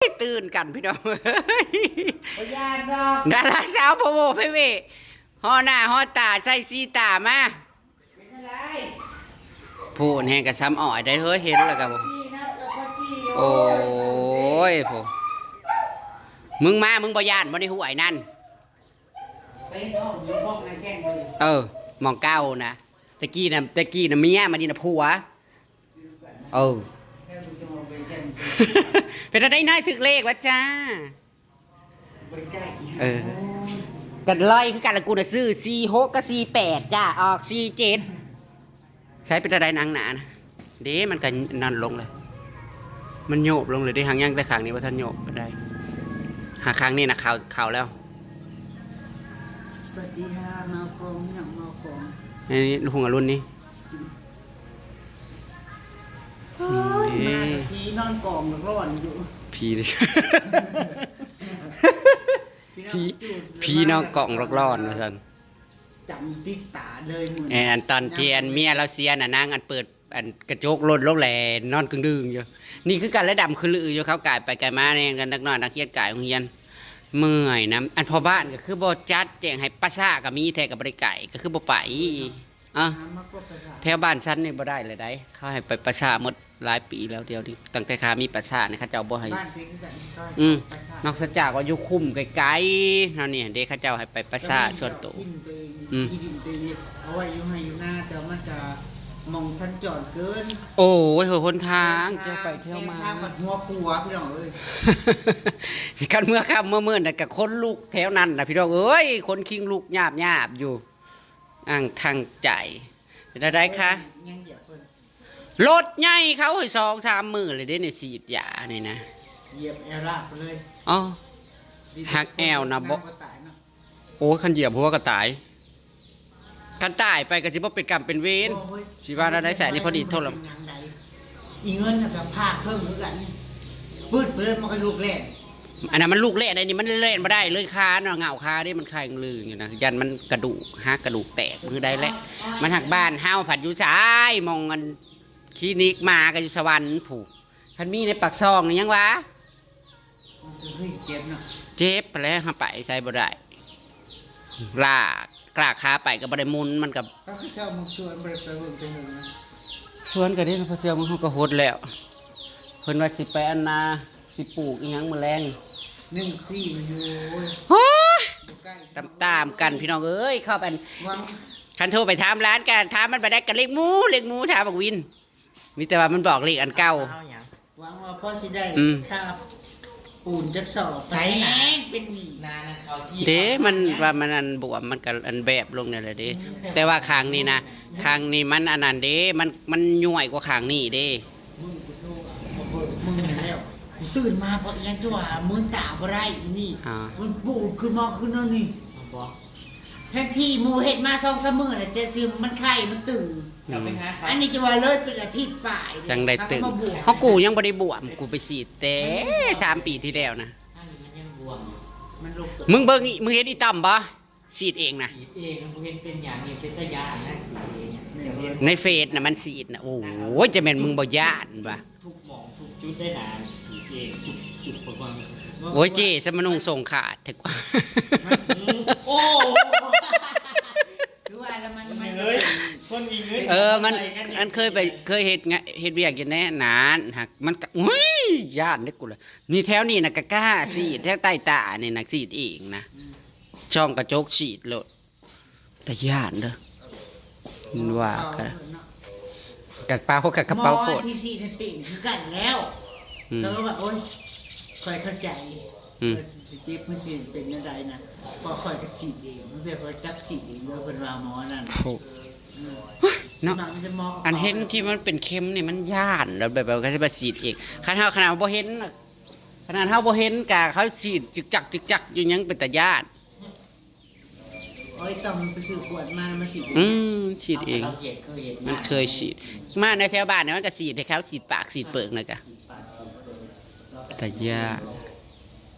ຕື່ນກັນພີ່ນ້ອງເອີຍ ບໍ່ຢ້ານດອກ ດາລາສາວໂພໂວເພເວ ຫໍ່ໜ້າຫໍ່ຕາໃສ່ສີຕາມາ ເປັນຈັ່ງໃດ? ໂພນແຮງກະຊຳອ້ອຍໄດ໋ເຮີ້ຍ ເຫັນແລ້ວກະ ໂອ້ຍ ໂພ ມຶງມາ ມຶງບໍ່ຢ້ານບໍ່ໃນຫ້ວຍນັ້ນ? ໄປເຮັດຫ້ອງຢູ່ຫ້ອງນາແຂ້ງບໍ່? ເອີ ໝ່ອງເກົ່ານະ ແຕ່ກີ້ນະ ແຕ່ກີ້ນະເມຍ ມານີ້ນະຜົວ. ເອີ ເປັນຈັ່ງໃດນາຍ ຖືກເລກແລ້ວຈ້າ. ບໍ່ໄດ້ໃກ້ ເອີ ກະລອຍຄືກັນລະ ກູນະຊື້ສີ່ຫົກກັບສີ່ແປດຈ້າ ອອກສີ່ເຈັດ. ໃສ ເປັນຈັ່ງໃດນາງໜ້ານະ? ເດ້ ມັນກະນັ້ນລົງເລີຍ ມັນໂຍບລົງເລີຍເດ້ ຫາກຍັງແຕ່ຂ້າງນີ້ບໍ່ທັນໂຍບປານໃດ ຫາກຂ້າງນີ້ນະ ເຂົ້າ ເຂົ້າແລ້ວ. ສະຫວັດດີຄ່ະ ມາຂອງ ຫຍັງມາຂອງ ໃນຮຸ່ງອະລຸນນີ້. ໂອ້ຍ ອືມ ມາກັບຜີນອນກອງຮ້ອນຢູ່ ຜີ ຜີ ຜີນອນກອງຮ້ອນວ່າຊັ້ນ ຈຳຕິດຕາເລີຍມື້ນັ້ນ. ເອີ ອັນຕອນທີ່ອັນເມຍລາວເສຍນະ ນາງອັນເປີດອັນກະຈົກລົດລົງແຫຼະ ນອນກຶ່ງດຶງຢູ່. ນີ້ຄືກັນແຫຼະ ດຳຄືລືຢູ່ ເຂົາກາຍໄປກາຍມາແນ່ ກັນເດັກນ້ອຍນັກຮຽນກາຍໂຮງຮຽນ ເມື່ອຍນຳ. ອັນພໍ່ບ້ານກະຄືບໍ່ຈັດແຈ້ງໃຫ້ ປ່າຊ້າກະມີແທ້ ກະບໍ່ໄດ້ໄກ ກະຄືບໍ່ໄປ. ອ່ະ ແຖວບ້ານຊັ້ນນີ້ບໍ່ໄດ້ເລີຍໃດ໋ ເຂົາໃຫ້ໄປປ່າຊ້າໝົດຫຼາຍປີແລ້ວ. ດຽວນີ້ຕັ້ງແຕ່ຂ້າມີປ່າຊ້ານີ້ ເຂົາເຈົ້າບໍ່ໃຫ້. ບ້ານເປັນຄືກັນ ອືມ ນອກເສຍຈາກວ່າຢູ່ຄຸ້ມໄກໆ ເຮົານີ້ເດ້ ເຂົາເຈົ້າໃຫ້ໄປປ່າຊ້າສ່ວນໂຕ. ອືມ ທີ່ດິນໂຕເອງເອົາໄວ້ຢູ່ໄຮ່ຢູ່ນາ ແຕ່ວ່າມັນກະໝ່ອງສັນຈອນເກີນ. ໂອ້ຍ ຫົນທາງ ເຈົ້າໄປເທົ່ຽວມາ ທາງບັດຫົວຂົວ ພີ່ນ້ອງເອີຍ. ຄັນເມື່ອຄ່ຳເມື່ອມືດນະ ກະຄົນລຸກແຖວນັ້ນນະ ພີ່ນ້ອງເອີຍ ຄົນຄິງລຸກຍາບໆຢູ່. ອ້າງທາງໃຈ ເປັນຈັ່ງໃດຄະ? ໂອ້ຍ ຍັງຢາກເພິ່ນ ລົດໃຫຍ່ເຂົາໃຫ້ສອງສາມມື້ເລີຍເດ້ນີ້ ສີດຢານີ້ນະ. ຢຽບແອວລາກໄປເລີຍ. ອໍ ຫັກແອວນະບໍ່? ໂອ້ຍ ຄັນຢຽບຫົວກະຕາຍ ຄັນຕາຍໄປກະຊິບໍ່ເປັນກຳເປັນເວນ. ໂອ້ຍ ຊິວ່າແນວໃດຊະ ອັນນີ້ພໍດີໂທລະ ເປັນຫຍັງໃດ? ອີເງິນນະກະພາເຄິ່ງຄືກັນ ປຶດໄປເລີຍ ມັນກະລູກແລ່ນ. ອັນນັ້ນມັນລູກແລ່ນໄດ໋ນີ້ ມັນແລ່ນບໍ່ໄດ້ເລີຍ ຂາເນາະ ເຫງົ້າຂາເດ້ ມັນແຂງລຶ້ງຢູ່ນະ ຢ້ານມັນກະດູກຫັກກະດູກແຕກມື້ໃດແຫຼະ. ມັນຫາກບ້ານເຮົາພັດຢູ່ໃສ ໝ່ອງອັນຄລີນິກໝາກະຢູ່ສະຫວັນພຸ້ນ ຄັນມີໃນປາກຊ່ອງນີ້ຍັງວ່າ ເຈັບເນາະ ເຈັບຫັ້ນແຫຼະ ເຮົາໄປໃສບໍ່ໄດ້ ລາກ ກະລາກຂາໄປກະບໍ່ໄດ້ໝູນ ມັນກະ ເຂົາເຈົ້າໝົກສວນບໍ່ໄດ້ໄປເບິ່ງແຕ່ເຫິງນະ. ສວນກະເດ້ ເຂົາເຈົ້າ ເຮົາກະຫົດແລ້ວ ເພິ່ນວ່າຊິໄປອັນນາ ຊິປູກອີ່ຫຍັງມື້ແລງ ໜຶ່ງສີ່ ໂອ້ຍ ໂອ້ຍ ຕາມໆກັນພີ່ນ້ອງເອີຍ. ເຂົ້າໄປ ຫວັງ ຄັນໂທໄປຖາມຫຼານກະຖາມມັນໄປໄດ້ ກະເລກໝູ ເລກໝູ ຖາມບັກວິນ ມີແຕ່ວ່າມັນບອກເລກອັນເກົ່າ. ເອົາຫຍັງ? ຫວັງວ່າພໍຊິໄດ້ ອືມ ຄ່າປູນຈັກສອບ ໃສນະ ແຮງເປັນໜີ້ ນານັ້ນເຂົ້າທີ່ ເດ້ ມັນວ່າມັນອັນບວມ ມັນກະອັນແບບລົງແນວໃດເດ້. ອືມ ແຕ່ວ່າຂ້າງນີ້ນະ ຂ້າງນີ້ມັນອັນນັ້ນເດ້ ມັນ ມັນຍ້ວຍກວ່າຂ້າງນີ້ເດ້. ມຶງ ກູໂທຫາພໍ່ເບີດມຶງນັ້ນແລ້ວ ກູຕື່ນມາເພາະອີ່ຫຍັງ ຈະວ່າມືນຕາບໍ່ໄດ້ອີ່ນີ້ ມັນປູດຂຶ້ນມາຄືແນວນີ້ ເອົາບໍ່? ແທນທີ່ໝູ່ເຮັດມາສອງສາມມື້ແລ້ວ ແຕ່ຊື່ມັນໄຂ້ມັນຕຶງ ເຈົ້າໄປຫາເຂົາ ອັນນີ້ຈະວ່າເລີຍເປັນອາທິດປາຍ ຈັ່ງໄດ້ຕື່ມ. ເຮົາກູຍັງບໍ່ໄດ້ບວມ ກູໄປສີດແຕ່ສາມປີທີ່ແລ້ວນະ. ອັນນີ້ມັນຍັງບວມຢູ່ ມັນລຸກ ມຶງເບິ່ງ ມຶງເຫັນອີ່ຕ້ອມບໍ່? ສີດເອງນະ ສີດເອງ ມັນບໍ່ເຫັນເປັນຫຍັງ ນີ້ເປັນຕາຢ້ານນະ ສີດເອງ. ໃນເຟສນະມັນສີດນະ ໂອ້ຍ ຈະແມ່ນມຶງບໍ່ຢ້ານຫວາ? ທຸກໝ່ອງທຸກຈຸດໄດ້ນະ ສີດເອງ ຈຸກໆ ປະມານ. ໂອ້ຍ ເຈ້ ສະມານຸ່ງສົ່ງຂາດແທ້ກວ່າ ໂອ້ ຄືວ່າລະມັນ ມັນເລີຍ ຄົນມີເງິນ ເອີ ມັນ ມັນເຄີຍໄປ ເຄີຍເຮັດງານ ເຮັດວຽກຢູ່ແນວນັ້ນ ຫາກມັນກະ ໂອ້ຍ ຢ້ານເດ້ກູລະ. ນີ້ແຖວນີ້ນະກະກ້າສີດ ແຖວໃຕ້ຕານີ້ນະສີດເອງນະ ອືມ ສ່ອງກະຈົກສີດໂລດ. ຕາຢ້ານເດີ ມັນວ່າກະ ກະເປົາ ກະ ກະເປົາໂພດ ທີ່ສີດຫັ້ນເປັນຄືກັນແລ້ວ ອືມ ແລ້ວວ່າ ໂອ້ຍ ຂ້ອຍເຂົ້າໃຈ ອືມ ວ່າຊິເຈັບ ມັນຊິເປັນແນວໃດນະ ເພາະຂ້ອຍກະສີດເອງ ບາງເທື່ອຂ້ອຍຈັບສີດເອງເດີ ເພິ່ນວ່າໝໍນັ້ນ ໂອ້ ອືມ ເນາະ ອັນເຫັນທີ່ມັນເປັນເຂັມນີ້ມັນຢ້ານ ແລ້ວແບບວ່າກະຊິໄປສີດເອງ ຄັນເຮົາ ຂະໜາດບໍ່ເຫັນ ຂະໜາດເຮົາບໍ່ເຫັນກະເຂົາສີດຈຶກຈັກ ຈຶກຈັກຢູ່ ຍັງເປັນຕາຢ້ານ. ໂອ້ຍ ຕ້ອງໄປຊື້ຂວດມາ ມາສີດເອງ ອືມ ສີດເອງ ມັນເຄີຍສີດ ມາໃນແຖວບ້ານນີ້ມັນກະສີດໃຫ້ເຂົາ ສີດປາກສີດເປິກນະກະ ຕາຢ້ານ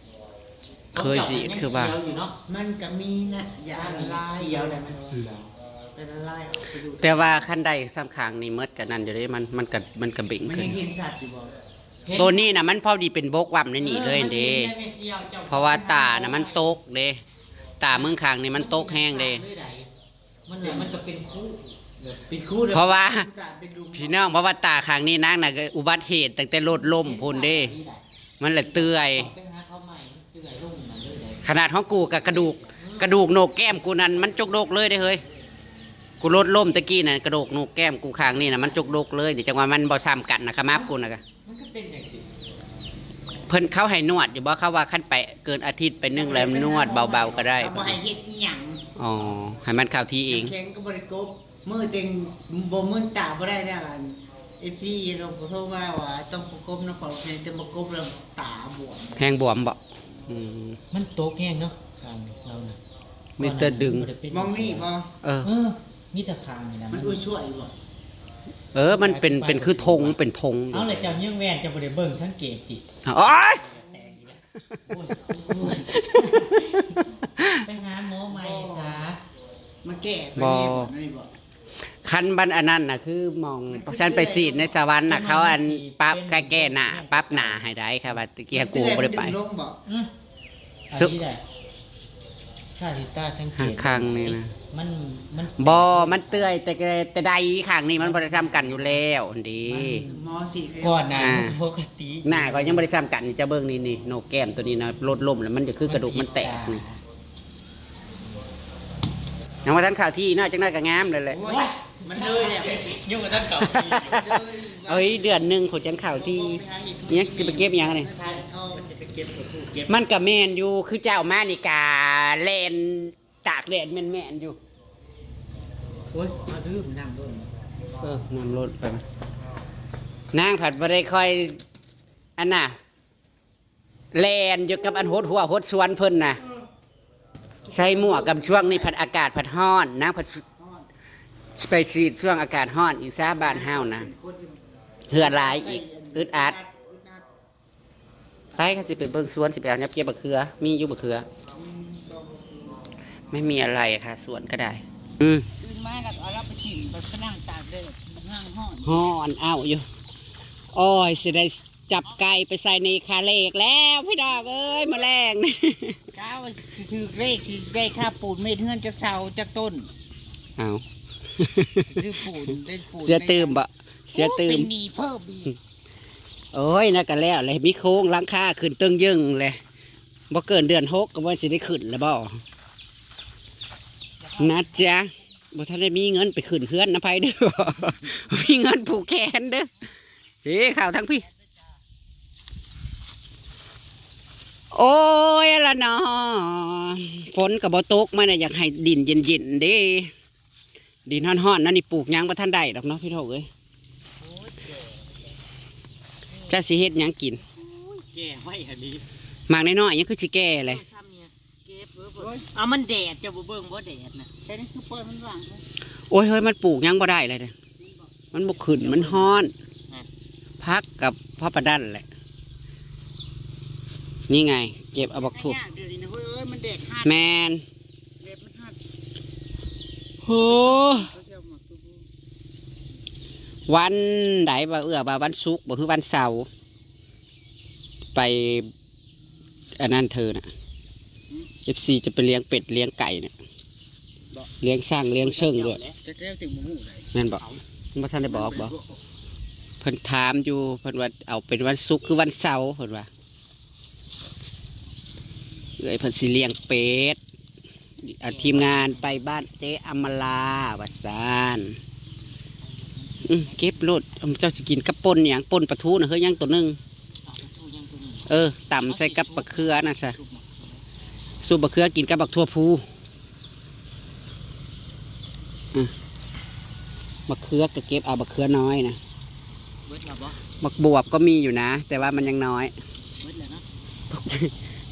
ເຄີຍສີດຄືວ່າ ມັນກະມີນະ ຢາລະລາຍ ເປັນລະລາຍອອກໄປຢູ່ ແຕ່ວ່າຄັນໄດ້ສ່ຳຂ້າງນີ້ໝົດກະນັ້ນຢູ່ເດ້ ມັນ ມັນກະ ມັນກະເບັ່ງຂຶ້ນ ມັນຍັງເຫັນຊັດຢູ່ບໍ່? ໂຕນີ້ນະ ມັນພໍດີເປັນບົກຫວ່ຳໃນນີ້ເລີຍເດ້ ເພາະວ່າຕານະມັນຕົກເດ້ ຕາເມືອງຂ້າງນີ້ມັນຕົກແຮງເດ້ ມັນນະ ມັນກໍເປັນຄູ ເປັນຄູເດີ ເພາະວ່າ ພີ່ນ້ອງ ເພາະວ່າຕາຂ້າງນີ້ນາງນະ ອຸບັດເຫດຕັ້ງແຕ່ລົດລົ້ມພຸ້ນເດ້ ມັນລະເຕືອຍ ໄປຫາເຂົາໃໝ່ ມັນເຕືອຍລົງນະເລີຍເດ້ ຂະໜາດຂອງກູກະກະດູກ ກະດູກໂໜກແກ້ມກູນັ້ນມັນຈົກດົກເລີຍເດ້ເຮີ້ຍ ກູລົດລົ້ມຕະກີ້ນະ ກະດູກໂໜກແກ້ມກູຂ້າງນີ້ນະ ມັນຈົກດົກເລີຍ ນີ້ຈັ່ງວ່າມັນບໍ່ຊ່ຳກັນນະ ຂະໝາບກູນະ ມັນກໍເປັນຈັ່ງຊີ້ ເພິ່ນ ເຂົາໃຫ້ນວດຢູ່ບໍ່? ເຂົາວ່າຄັນໄປເກີນອາທິດໄປໜຶ່ງແລ້ວນວດເບົາໆກໍໄດ້ ເຂົາບໍ່ໃຫ້ເຮັດອີ່ຫຍັງ ອໍ ໃຫ້ມັນເຂົ້າທີ່ເອງ ນ້ຳແຂງກໍບໍ່ໄດ້ກົບ ມືເຕັງບໍ່ ມືຕາບໍ່ໄດ້ແລ້ວ ອັນ ເອັຟຊີ ໂທມາວ່າຕ້ອງປະກົບນຳເຂົາ ແຮງແຕ່ບໍ່ກົບແລ້ວຕາບວມ ແຮງບວມບໍ່? ອືມ ມັນຕົກແຮງເນາະ ຂ້າງເຮົານະ ມີແຕ່ດຶງ ມອງນີ້ບໍ່? ເອີ ເອີ ມີແຕ່ຂ້າງນີ້ນະ ມັນອຸ້ຍຊ່ວຍຢູ່ບໍ່? ເອີ ມັນເປັນ ເປັນຄືທົ່ງ ເປັນທົ່ງຢູ່ ເອົາ ແລ້ວເຈົ້າຍິງແວ່ນ ເຈົ້າບໍ່ໄດ້ເບິ່ງສັງເກດຕິ? ໂອ້ຍ ໂອ້ຍ ໂອ້ຍ ໄປຫາໝໍໃໝ່ຊະ ມາແກ້ໄປ ບໍ່ ນີ້ບໍ່ ນີ້ບໍ່ ຄັນບັນອັນນັ້ນນະ ຄືໝ່ອງ ມັນຄື ຊັ້ນໄປສີດໃນສະຫວັນນະ ເຂົາອັນປັບກະແກ້ໜ້າ ປັບໜ້າໃຫ້ໄດ້ ຄັນວ່າຕະກີ້ກູບໍ່ໄດ້ໄປ ອືມ ອັນນີ້ແຫຼະ ຖ້າຊິຕາສັງເກດ ຂ້າງນີ້ນະ ມັນ ມັນ ບໍ່ ມັນເຕືອຍແຕ່ ແຕ່ໃດ ຂ້າງນີ້ມັນບໍ່ໄດ້ຊ່ຳກັນຢູ່ແລ້ວຫັ້ນເດ້ ໝໍສີດ ກ່ອນໜ້າ ອ່າ ມັນປົກກະຕິ ໜ້າຂ້ອຍຍັງບໍ່ໄດ້ຊ່ຳກັນ ເຈົ້າເບິ່ງນີ້ ນີ້ ໂໜກແກ້ມໂຕນີ້ນະ ລົດລົ້ມແລ້ວມັນຈະຄືກະດູກມັນແຕກນີ້ ຍັງບໍ່ທັນເຂົ້າທີ່ເນາະ ຈັກໜ້ອຍກໍງາມແລ້ວແຫຼະ ໂອ້ຍ ມັນເລີຍແລ້ວ ຍັງບໍ່ທັນເຂົ້າທີ່ ເອີຍ ເດືອນໜຶ່ງພຸ້ນຈັ່ງເຂົ້າທີ່ ຍັງຊິໄປເກັບຫຍັງນີ້ ມັນກໍແມ່ນຢູ່ ຄືເຈົ້າມານີ້ກະແລ່ນຕາກແດດແມ່ນໆຢູ່ ໂອ້ຍ ມາດື່ມນ້ຳໂລດ ເອີ ນ້ຳໂລດ ໄປ ນາງພັດບໍ່ໄດ້ຄ່ອຍ ອັນນ່າ ແລ່ນຢູ່ກັບອັນຫົດຮົ້ວຫົດສວນເພິ່ນນະ ໃສ່ໝວກກັບ ຊ່ວງນີ້ພັດອາກາດພັດຮ້ອນ ນາງພັດໄປສີດຊ່ວງອາກາດຮ້ອນອີກຊະ ບ້ານເຮົານະ ເຫື່ອຫຼາຍອີກ ອຶດອັດ ໄປ ຄັນຊິໄປເບິ່ງສວນ ຊິໄປຫາແນວເກັບບັກເຂືອ ມີຢູ່ບັກເຂືອ ໄມ່ມີອະໄລຄ່ະ ສວນກໍໄດ້ ອືມ ຕື່ນມາແລ້ວກໍເອົາລາວໄປຖິ້ມ ໄປນັ່ງຕາກແດດ ນັ່ງຮ້ອນ ຮ້ອນເອົ້າຢູ່ ໂອ້ຍ ຊິໄດ້ ຈັບໄກ່ໄປໃສ່ໃນຄາເລກແລ້ວ ພີ່ນ້ອງເອີຍ ມື້ແລງນີ້ ກ້າວຊິຖືກເລກ ຊິໄດ້ຄ່າປູນເມັດເຮືອນຈັກເສົາຈັກຕົ້ນ ເອົ້າ ຊື້ປູນ ໄດ້ປູນ ເສຍຕື່ມບໍ່? ເສຍຕື່ມ ໂອ້ ເປັນໜີ້ເພີ່ມອີກ ໂອ້ຍ ນັ້ນກໍແລ້ວແຫຼະ ມີໂຄງຫຼັງຄາຂຶ້ນເຕີງເຢິງແຫຼະ ບໍ່ເກີນເດືອນຫົກກໍວ່າຊິໄດ້ຂຶ້ນແລ້ວບໍ່ ນະຈ໊ະ ບໍ່ທັນໄດ້ມີເງິນໄປຂຶ້ນເຮືອນນຳໃຜເດີ້ ມີເງິນຜູກແຂນເດີ້ ເອີ ເຂົ້າທາງພີ້ ໂອ້ຍລະເນາະ ຝົນກໍບໍ່ຕົກ ມາແລ້ວ ຢາກໃຫ້ດິນເຢັນໆເດ້ ດິນຮ້ອນໆນັ້ນນີ້ ປູກຫຍັງບໍ່ທັນໄດ້ດອກເນາະ ພີ່ນ້ອງເອີຍ ຈັກຊິເຮັດຫຍັງກິນ ໂອ້ຍ ແກ່ໄວອັນນີ້ ໝາກນ້ອຍໆ ຍັງຄືຊິແກ່ແຫຼະ ເອົາ ມັນແດດ ເຈົ້າບໍ່ເບິ່ງບໍ່ແດດນະ ແຕ່ນີ້ຄືປ່ອຍມັນວ່າງ ໂອ້ຍ ເຮີ້ຍ ມັນປູກຫຍັງບໍ່ໄດ້ເລີຍເດ້ ມັນບໍ່ຂຶ້ນ ມັນຮ້ອນ ຜັກກັບພໍປານນັ້ນແຫຼະ ນີ້ໄງ ເກັບເອົາບັກຖົ່ວ ຫາຍາກເດ ນີ້ນະ ເຮີ້ຍ ມັນແດດຮັດ ແມ່ນ ແດດມັນຮັດ ໂຫ ວັນໃດວ່າ ເອື້ອວ່າວັນສຸກບໍ່ ຄືວັນເສົາ ໄປ ອັນນັ້ນເທີນະ ເອັຟຊີ ຈະໄປລ້ຽງເປັດລ້ຽງໄກ່ນະ ລ້ຽງຊ້າງລ້ຽງເຊິ່ງດ້ວຍ ແມ່ນບໍ່? ບໍ່ທັນໄດ້ບອກບໍ່? ເພິ່ນຖາມຢູ່ ເພິ່ນວ່າເອົາເປັນວັນສຸກຄືວັນເສົາ ເພິ່ນວ່າ ເອື້ອຍເພິ່ນຊິລ້ຽງເປັດ ອ່າ ທີມງານໄປບ້ານເຈ້ອຳມາລາວ່າຊັ້ນ ອື ເກັບໂລດ ເຈົ້າຊິກິນກັບປົ່ນຫຍັງ? ປົ່ນປາທູນະ ເຮີ້ຍ ຍັງໂຕໜຶ່ງ ເອີ ຕຳໃສ່ກັບບັກເຂືອນະຊະ ຊຸບບັກເຂືອກິນກັບບັກຖົ່ວພູ ອື ບັກເຂືອກໍເກັບເອົາ ບັກເຂືອນ້ອຍນະ ເບິດແລ້ວບໍ່? ບັກບວບກໍມີຢູ່ນະ ແຕ່ວ່າມັນຍັງນ້ອຍ ເບິດແລ້ວນະ ຕົກໃຈ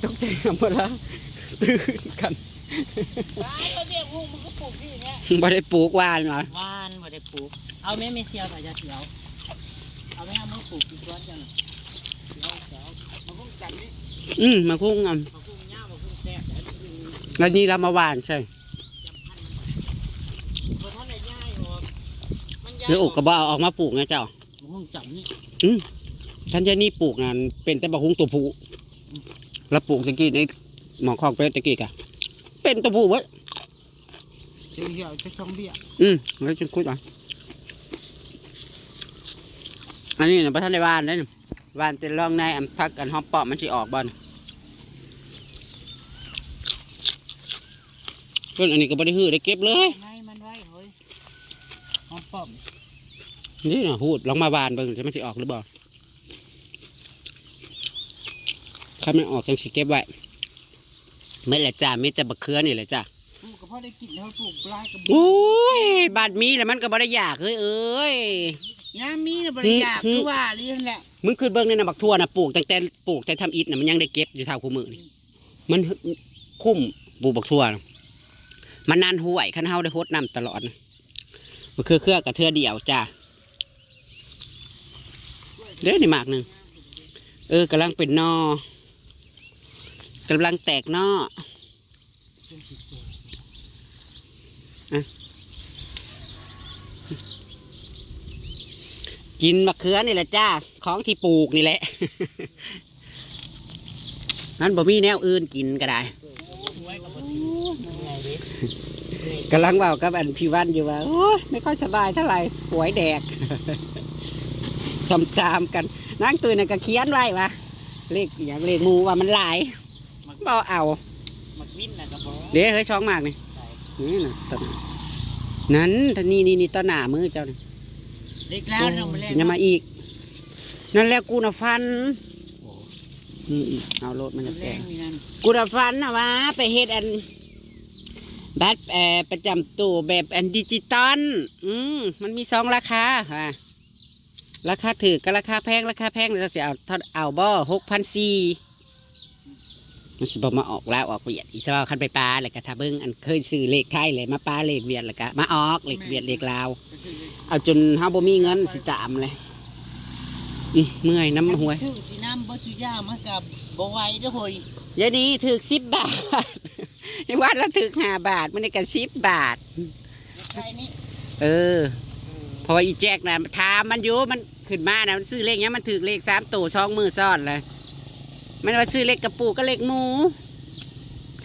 ຕົກໃຈ ທຳມະດາ ຕື່ນກັນ ວ້າຍ ລະວຽກຫຸ່ງມັນກໍປູກທີ່ແທ້ ບໍ່ໄດ້ປູກ ຫວ່ານຫວາ? ຫວ່ານ ບໍ່ໄດ້ປູກ ເອົາແມ່ ແມ່ສຽວ ຖ້າຢາກຊິເອົາ ເອົາໄປຫາມາປູກທີ່ສວນເຈົ້ານະ ຊິເອົາ ຊິເອົາ ມາຫຸ່ງຈັນນີ້ ອື ມາຫຸ່ງ ອັນ ມາຫຸ່ງຍາວ ມາຫຸ່ງແຊບ ແລ້ວນີ້ລາວມາຫວ່ານໃສ່ ບໍ່ທັນໄດ້ຍ້າຍອອກ ມັນຍ້າຍ ຫຼື ອອກ ອອກກໍບໍ່ເອົາອອກມາປູກນະເຈົ້າ ມາຫຸ່ງຈັນນີ້ ອື ຄັນຍາຍນີ້ປູກນັ້ນເປັນແຕ່ບັກຫຸ່ງຕົວຜູ້ ລາວປູກຕະກີ້ໃນໝອງຄອກເປັດຕະກີ້ກະເປັນຕົວຜູ້ເບິດ. ເຈົ້າເຫື່ອເຈົ້າຊ່ອງເບ້ຍ ອືມ ແລ້ວຈຶ່ງຂຸດເອົາ. ອັນນີ້ນະບໍ່ທັນໄດ້ຫວ່ານເດ້ ຫວ່ານແຕ່ລອງໃນອັນຜັກອັນຫອມປ້ອມມັນຊິອອກບໍ່ນະ. ເພິ່ນອັນນີ້ກໍບໍ່ໄດ້ຮື້ໄດ້ເກັບເລີຍ ໃນມັນໄວ້ເຮີ້ຍ ຫອມປ້ອມ ນີ້ນະ ຫູດລອງມາຫວ່ານເບິ່ງ ມັນຊິອອກຫຼືບໍ່. ຄັນມັນອອກຈັ່ງຊິເກັບໄວ້. ໝົດແລ້ວຈ້າ ມີແຕ່ບັກເຂືອນີ້ແຫຼະຈ້າ. ປູກກໍພໍໄດ້ກິນ ເຮົາປູກຫຼາຍກໍບໍ່ ໂອ້ຍ ບາດມີແລ້ວມັນກໍບໍ່ໄດ້ຢາກເຮີ້ຍເອີຍ. ຍາມມີນະບໍ່ໄດ້ຢາກ ຄືວ່າອີ່ຫັ້ນແຫຼະ. ມຶງຄິດເບິ່ງນີ້ນະ ບັກຖົ່ວນະ ປູກຕັ້ງແຕ່ ປູກແຕ່ທຳອິດນະ ມັນຍັງໄດ້ເກັບຢູ່ເທົ່າຄູ່ມື້ນີ້. ມັນຄຸ້ມ ປູກບັກຖົ່ວນະ ມັນນານຫ້ວຍ ຄັນເຮົາໄດ້ຫົດນ້ຳຕະຫຼອດນະ. ບັກເຂືອ ເຂືອກໍເທື່ອດຽວຈ້າ. ເດ້ ນີ້ໝາກໜຶ່ງ ເອີ ກຳລັງເປັນໜໍ່ ກຳລັງແຕກໜໍ່. ອະ ກິນບັກເຂືອນີ້ແຫຼະຈ້າ ຂອງທີ່ປູກນີ້ແຫຼະ. ມັນບໍ່ມີແນວອື່ນກິນກໍໄດ້. ກຳລັງເວົ້າກັບອັນພີ່ວັນຢູ່ວ່າ ໂອ້ຍ ໄມ່ຄ່ອຍສະບາຍເທົ່າໃດ ປ່ວຍແດກ ຕາມໆກັນ. ນາງຕຸ້ຍນັ້ນກໍຂຽນໄວ້ວ່າ ເລກອີຫຍັງ ເລກໝູ່ວ່າມັນຫຼາຍ ບໍ່ເອົາ. ໝາກວິນນະກໍບໍ່ ເດ້ເຮີ້ຍ ຊ່ອງໝາກນີ້ ໃສ່ ນີ້ນະ ຕົ້ນນັ້ນ ນີ້ ນີ້ ນີ້ ຕໍ່ໜ້າມືເຈົ້ານີ້ ເລກລາວນະ ໂອ້ຍ ມື້ແລງ ຍັງມາອີກ. ນັ້ນແຫຼະ ກູນະຝັນ ໂອ້ ນີ້ອີກ ເອົາໂລດ ມັນຈະແປງ ກູນະຝັນນະວ່າໄປເຮັດອັນ ບັດ ເອີ ປະຈຳໂຕແບບອັນດິຈິຕອນ ອືມ ມັນມີສອງລາຄາວ່າ ລາຄາຖືກກັບລາຄາແພງ ລາຄາແພງລາວຊິເອົາເທົ່າ ເອົາບໍ່ ຫົກພັນສີ່ ມັນຊິບໍ່ມາອອກລາວອອກຫວຽດອີກ. ແຕ່ວ່າຄັນໄປປາແລ້ວກໍຖ້າເບິ່ງ ອັນເຄີຍຊື້ເລກໄທແລ້ວມາປາເລກຫວຽດ ແລ້ວກໍມາອອກເລກຫວຽດເລກລາວ ເອົາຈົນເຮົາບໍ່ມີເງິນຊິຕາມແຫຼະ. ອື ເມື່ອຍນຳຫວຍ ຊື້ຊິນຳເບິດສຸຢ່າງ ມັນກໍບໍ່ໄຫວເດ້ເຮີ້ຍ. ຍາຍນີ້ຖືກສິບບາດ ຍາຍວັນລະຖືກຫ້າບາດ ມື້ນີ້ກໍສິບບາດ ເອີ ເອີ ເພາະວ່າອີແຈັກນະຖາມມັນຢູ່ ມັນຂຶ້ນມານະ ມັນຊື້ເລກຫຍັງ ມັນຖືກເລກສາມໂຕສອງມື້ຊ້ອນແລ້ວ ມັນວ່າຊື້ເລກກະປູກັບເລກໝູ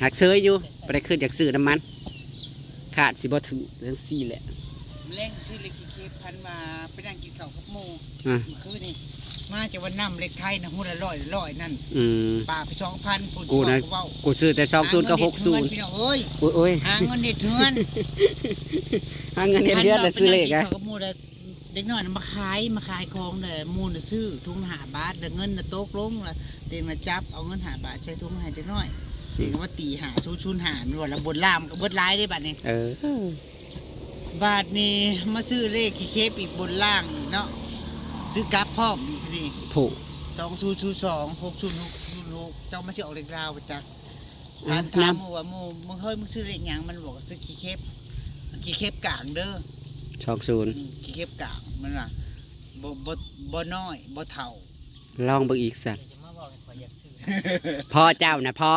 ຫາກເຊີຍຢູ່ ບໍ່ໄດ້ຄິດຢາກຊື້ນຳມັນ ຄາດຊິບໍ່ຖືກຈັ່ງຊີ້ແຫຼະ. ແລງຊື້ເລກ ເຂດພັນວ່າໄປນັ່ງກິນເຂົ້າກັບໝູ່ ອືມ ມື້ຄືນນີ້ ມາຈາກວ່ານຳເລກໄທນະ ຫົວລະຮ້ອຍ ຮ້ອຍນັ້ນ ອືມ ປາໄປສອງພັນພຸ້ນ ກູນະ ເວົ້າ ກູຊື້ແຕ່ສອງສູນກັບຫົກສູນ ພີ່ນ້ອງເອີຍ ໂອ້ຍ ໂອ້ຍ ຫາເງິນເຮັດເຮືອນ ຫາເງິນເຮັດເຮືອນແລ້ວຊື້ເລກ ເຂົ້າກັບໝູ່ແລ້ວ ເດັກນ້ອຍນະມາຂາຍ ມາຂາຍຂອງເດີ ໝູ່ນະຊື້ຖົງລະຫ້າບາດ ແລ້ວເງິນນະຕົກລົງ ແລ້ວເດັກນະຈັບເອົາເງິນຫ້າບາດໃສ່ຖົງໃຫ້ເດັກນ້ອຍ ເດັກກໍມາຕີຫ້າສູນສູນຫ້າ ແມ່ນບໍ່ລະ ບົນລ່າງມັນກໍເບິດຫຼາຍເດ້ບາດນີ້ ເອີ. ບາດນີ້ມາຊື້ເລກຂີ້ເຂັບອີກ ບົນລ່າງອີກເນາະ ຊື້ກັບພ້ອມອີກນີ້ ໂອ້ ສອງສູນສູນສອງ ຫົກສູນຫົກສູນຫົກ ເຈົ້າມາຊິອອກເລກລາວບໍ່ຈັກ ອືມ ຖາມ ຖາມໝູ່ວ່າ ໝູ່ ມຶງເຮີ້ຍ ມຶງຊື້ເລກຫຍັງ ມັນບອກວ່າຊື້ຂີ້ເຂັບ ຂີ້ເຂັບກາງເດີ ສອງສູນ ອືມ ຂີ້ເຂັບກາງ ມັນວ່າ ບໍ່ ບໍ່ ບໍ່ນ້ອຍ ບໍ່ເຖົ້າ ລອງເບິ່ງອີກຊະ ຢ່າມາເວົ້າໃຫ້ຂ້ອຍຢາກຊື້ ພໍເຈົ້ານະ ພໍ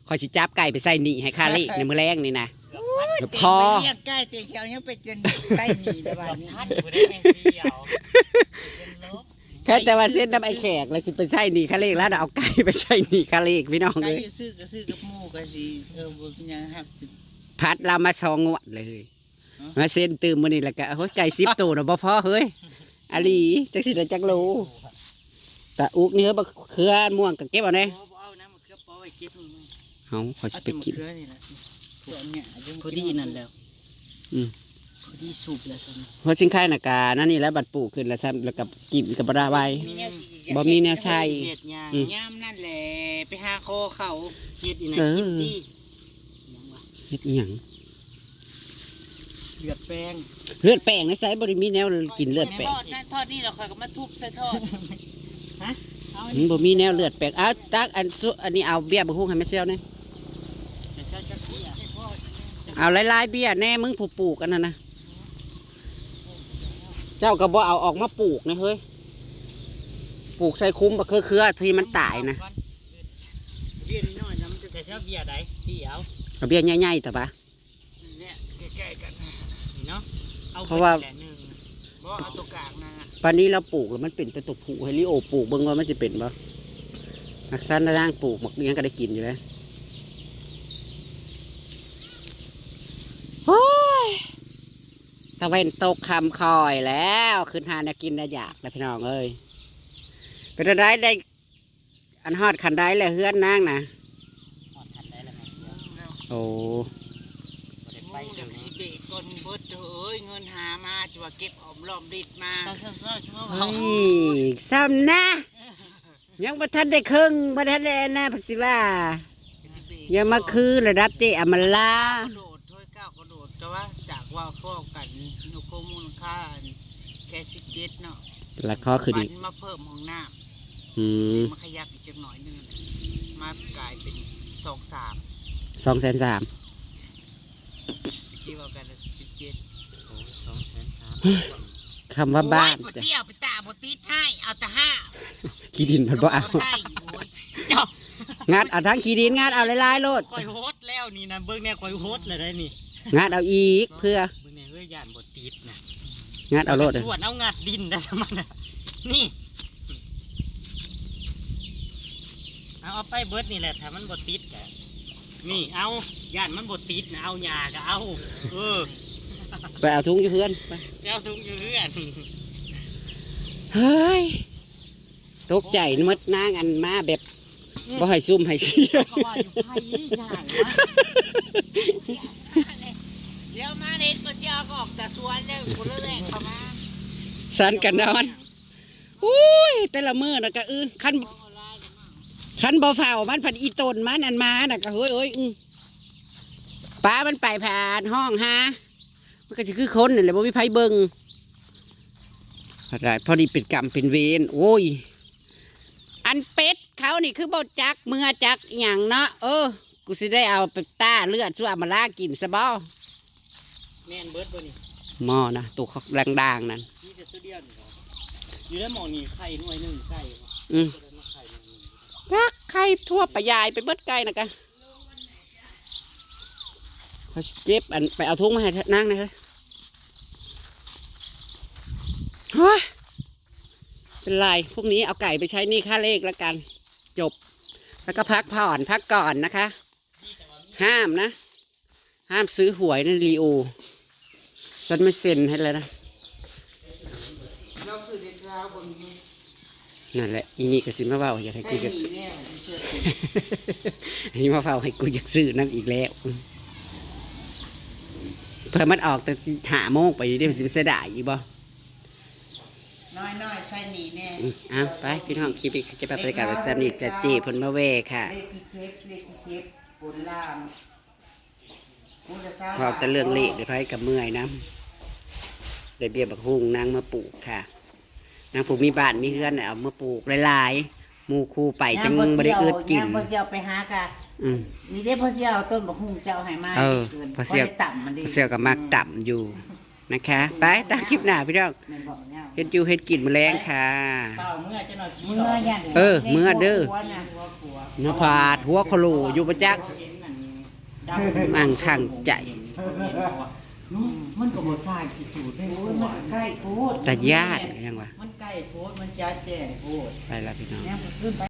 ຂ້ອຍຊິຈັບໄກ່ໄປໃສ່ໜີ້ໃຫ້ຄ່າເລກໃນມື້ແລງນີ້ນະ ໂອ້ຍ ພໍ ເຕັມໄປລ້ຽງໄກ່ ເຕັມຊິເອົາຫຍັງໄປໃສ່ໜີ້ລະບາດນີ້ ພັນຜູ້ໃດແມ່ນຊິເອົາ ແຄ່ແຕ່ວ່າເຊັນນຳໄອ້ແຂກ ແລ້ວຊິໄປໃຊ້ໜີ້ຄ່າເລກ ແລ້ວເອົາໄກ່ໄປໃຊ້ໜີ້ຄ່າເລກ ພີ່ນ້ອງເອີຍ ໄກ່ຊື້ກໍຊື້ກັບໝູ່ກໍຊິ ເອີ ບໍ່ເປັນຫຍັງ ຮັບ ພັດລາວມາສອງງວດເລີຍ ຮະ ມາເຊັນຕື່ມມື້ນີ້ ແລ້ວກໍ ໂອ້ຍ ໄກ່ສິບໂຕນະບໍ່ພໍເຮີ້ຍ ອາຫຼີ ຈັກຊິໄດ້ຈັກໂລ ຕາອຸກນີ້ເຮີ້ຍ ບັກເຂືອມ່ວງກໍເກັບເອົາແດ່ ບໍ່ ບໍ່ເອົານະ ມະເຂືອປໍໄວ້ເກັບມື້ ເອົາ ຂ້ອຍຊິໄປກິນ ເອົາແຕ່ມະເຂືອນີ້ແຫຼະ ພວກເນີ້ຍ ພໍດີນັ້ນແຫຼະ ອືມ ພໍດີສຸກແລ້ວຊັ້ນ ຫົວຊິງໄຄນະກະນັ້ນນີ້ແຫຼະ ບັດປູກຂຶ້ນແລ້ວຊ້ຳ ແລ້ວກໍກິນກໍບໍ່ໄດ້ໄວ ມີແນວຊິ ບໍ່ມີແນວໃສ່ ເຮັດຫຍັງ ອືມ ຍາມນັ້ນແຫຼະ ໄປຫາຂໍເຂົາ ເຮັດອີ່ຫຍັງ ເອີ ກິນຕິ ຫຍັງວະ ເຮັດອີ່ຫຍັງ ເລືອດແປງ ເລືອດແປງໃນໃສ ບໍ່ໄດ້ມີແນວກິນເລືອດແປງ ທອດນັ້ນທອດນີ້ ແລ້ວຂ້ອຍກໍມາທຸບໃສ່ທອດ ຮະ ມັນບໍ່ມີແນວເລືອດແປງ ເອົາ ຕັກອັນສຸ ອັນນີ້ ເອົາເບ້ຍບັກຫຸ່ງໃຫ້ແມ່ສ່ຽວແດ່ ແມ່ສ່ຽວຈັກເບ້ຍ ເອົາຫຼາຍໆເບ້ຍແດ່ ມຶງຜູ້ປູກອັນນັ້ນນະ ເຈົ້າກໍບໍ່ເອົາອອກມາປູກນະເຮີ້ຍ ປູກໃສ່ຄຸ້ມບັກເຄືອໆທີ່ມັນຕາຍນະ ເບ້ຍນ້ອຍໆນະ ມັນຈະ ແຕ່ເຈົ້າເບ້ຍໃດ ຊິເອົາ ເອົາເບ້ຍໃຫຍ່ໆ ຕະບະ ນີ້ແຫຼະ ໃກ້ໆກັນ ນີ້ເນາະ ເອົາ ເພາະວ່າ ເບິດແຫຼະໜຶ່ງ ບໍ່ ເອົາຕົວກາງນັ້ນນະ ປານນີ້ລາວປູກແລ້ວ ມັນເປັນແຕ່ຕົວຜູ້ ໃຫ້ລີໂອປູກເບິ່ງວ່າມັນຊິເປັນບໍ່. ມັກສັນນາງປູກ ໝາກຫຍັງກໍໄດ້ກິນຢູ່ເດ້. ໂອ້ຍ ຕາເວັນຕົກຄ່ຳຄ່ອຍແລ້ວ ຂຶ້ນຫາແນວກິນແນວຢາກແລ້ວ ພີ່ນ້ອງເອີຍ. ເປັນຈັ່ງໃດ ໄດ້ ອັນຮອດຂັ້ນໃດແລ້ວເຮືອນນາງນະ? ຮອດຂັ້ນໃດແລ້ວແມ່? ໂອ້ ບໍ່ໄດ້ໄປເດີ. ຊິເບກກ່ອນເບິດເດີເອີຍ ເງິນຫາມາ ຈະວ່າເກັບຫອມລອມລິດມາ. ເຮີ້ຍ ສ່ຳນະ ຍັງບໍ່ທັນໄດ້ເຄິ່ງ ບໍ່ທັນໄດ້ອັນນະ ເພິ່ນຊິວ່າ ຢ່າມາຄືລະດັບເຈ້ອຳມາລາ. ກະໂດດ ຖ້ວຍກ້າວກະໂດດ ແຕ່ວ່າຈາກວ່າເວົ້າກັນ ຍົກໂຄງມູນຄ່າອັນແຄ່ສິບເຈັດເນາະ ລາຄາຂຶ້ນອີກ ມາເພີ່ມຫ້ອງນ້ຳ. ອືມ ມາຂະຫຍັບອີກຈັກໜ້ອຍໜຶ່ງ ມາກາຍເປັນສອງສາມ ສອງແສນສາມ ທີ່ເວົ້າກັນສິບເຈັດ ໂອ້ຍ ສອງແສນສາມ ຄຳວ່າບ້ານ ໂອ້ຍ ບໍ່ຊິເອົາໄປຕາ ບໍ່ຕິດໃຫ້ ເອົາແຕ່ຫ້າ ຂີ້ດິນເພິ່ນບໍ່ເອົາ ໃຊ້ ໂອ້ຍ ເຈົ້າ ງັດເອົາທັງຂີ້ດິນ ງັດເອົາຫຼາຍໆໂລດ. ຂ້ອຍຫົດແລ້ວນີ້ນະ ເບິ່ງແດ່ ຂ້ອຍຫົດແລ້ວໄດ໋ນີ້ ງັດເອົາອີກເພື່ອ ເບິ່ງແດ່ເອີຍ ຢ້ານບໍ່ຕິດນະ ງັດເອົາໂລດ. ສວນເອົາງັດດິນໄດ້ມັນນະ ນີ້ ເອົາ ເອົາໄປເບິດນີ້ແຫຼະ ຖ້າມັນບໍ່ຕິດກະ ນີ້ ເອົາ ຢ້ານມັນບໍ່ຕິດນະ ເອົາຫຍ້າກະເອົາ. ເອີ ໄປເອົາທຸງຢູ່ເຮືອນ ໄປ ໄປເອົາທຸງຢູ່ເຮືອນ. ເຮີ້ຍ ຕົກໃຈໝົດ ນາງອັນມາແບບ ອືມ ບໍ່ໃຫ້ຊຸ່ມໃຫ້ເຊຍ ເຂົາວ່າຢູ່ໄຜ ຍາກນະ ດຽວມາເຫັນບໍ່ຊິເອົາອອກຈາກສວນເດີ ກູເລີຍແລ່ນເຂົ້າມາ ສັນກັນນອນ. ໂອ້ຍ ແຕ່ລະມື້ນະກະ ອື ຄັນ ຄັນບໍ່ເຝົ້າມັນພັດອີຕົນມັນອັນມານະກະ ເຮີ້ຍ ໂອ້ຍ ອື ປາມັນໄປ ພານຮ້ອງຫາ ມັນກໍຊິຄືຄົນນັ້ນແຫຼະ ບໍ່ມີໃຜເບິ່ງ. ພະດາ ພໍດີເປັນກຳເປັນເວນ. ໂອ້ຍ ອັນເປັດເຂົານີ້ຄືບໍ່ຈັກເມືອຈັກອີ່ຫຍັງເນາະ. ເອີ ກູຊິໄດ້ເອົາໄປຕ້າເລືອດສູ່ອຳມາລາກິນຊະບໍ? ແມ່ນເບິດບໍ່ນີ້? ໝໍ້ນະ ໂຕຄັກແລງດາງນັ້ນ ມີແຕ່ໂຊດຽມນີ້ເນາະ. ຢູ່ໃນໝໍ້ນີ້ໄຂ່ໜ່ວຍໜຶ່ງ ໄກ່ ອືມ ໄຂ່ໜ່ວຍໜຶ່ງ ຈັກໄຂ່ທົ່ວປະຍາຍໄປເບິດໄກ່ນະກະ. ຂ້ອຍຊິເກັບອັນ ໄປເອົາຖົງມາໃຫ້ນາງແດ່ເຮີ້ຍ. ໂອ້ຍ ເປັນໄລ ພວກນີ້ເອົາໄກ່ໄປໃຊ້ໜີ້ຄ່າເລກແລ້ວກັນ ຈົບ ແລ້ວກໍພັກຜ່ອນ ພັກກ່ອນນະຄະ. ຫ້າມນະ ຫ້າມຊື້ຫວຍນະລີໂອ ສັນມາເຊັນໃຫ້ແລ້ວນະ. ລອງຊື້ເດັດລາວເບິ່ງຢູ່. ນັ້ນແຫຼະ ອີນີ້ກໍຊິມາເວົ້າ ຢາກໃຫ້ກູຢາກ ໃສ່ໜີ້ແນ່ ຊິມາເວົ້າໃຫ້ກູຢາກຊື້ນຳອີກແລ້ວ. ເພື່ອມັນອອກແຕ່ຫ້າໂມງໄປເດ້ ຊິໄປເສຍດາຍອີກບໍ່? ນ້ອຍໆ ໃສ່ໜີ້ແນ່. ອືມ ເອົາໄປພີ່ນ້ອງ ຄລິບນີ້ເກັບໄວ້ປະກາດໄວ້ສ່ຳນີ້ ຈະເຈ້ເພິ່ນມາແວ່ຄ່ະ. ເລກທີ່ເຈັດ ເລກທີ່ເຈັດ ບົນລ່າງ. ເວົ້າແຕ່ເລື່ອງເລກ ໃຜກໍເມື່ອຍນຳ. ໄດ້ເບ້ຍບັກຫຸ່ງນາງມາປູກຄ່ະ ນາງຜູ້ມີບ້ານມີເຮືອນ ເອົາມາປູກຫຼາຍໆ ໝູ່ຄູ່ໄປຈັ່ງບໍ່ໄດ້ອຶດກິນ. ຍາມພໍ່ສ່ຽວໄປຫາກະ ອືມ ນີ້ເດ້ ພໍ່ສ່ຽວເອົາຕົ້ນບັກຫຸ່ງເຈົ້າໃຫ້ມາ. ເອີ ພໍ່ສ່ຽວ ພໍ່ສ່ຽວກໍມັກຕຳຢູ່ນະຄະ. ໄປຕາມຄລິບໜ້າພີ່ນ້ອງ ແມ່ນບໍ່ຍາວ ເຮັດຢູ່ເຮັດກິນມື້ແລງຄ່ະ. ເຝົ້າເມືອຈັກໜ້ອຍ ເມືອ ເອີ ເມືອເດີ ຫົວຂວາ ໜ້າຜາດຫົວໂຄໂລຢູ່ບໍ່ຈັກ. ມັງຄັງໃຈ ມັນກໍບໍ່ຊາຍຊິຈູດໄດ້. ໂອ້ຍ ມັນກໍໃກ້ໂພດ ຕາຢ້ານຫຍັງວະ ມັນໃກ້ໂພດ ມັນຈະແຈ້ງໂພດ. ໄປລະພີ່ນ້ອງ ຍາມຄືນໄປ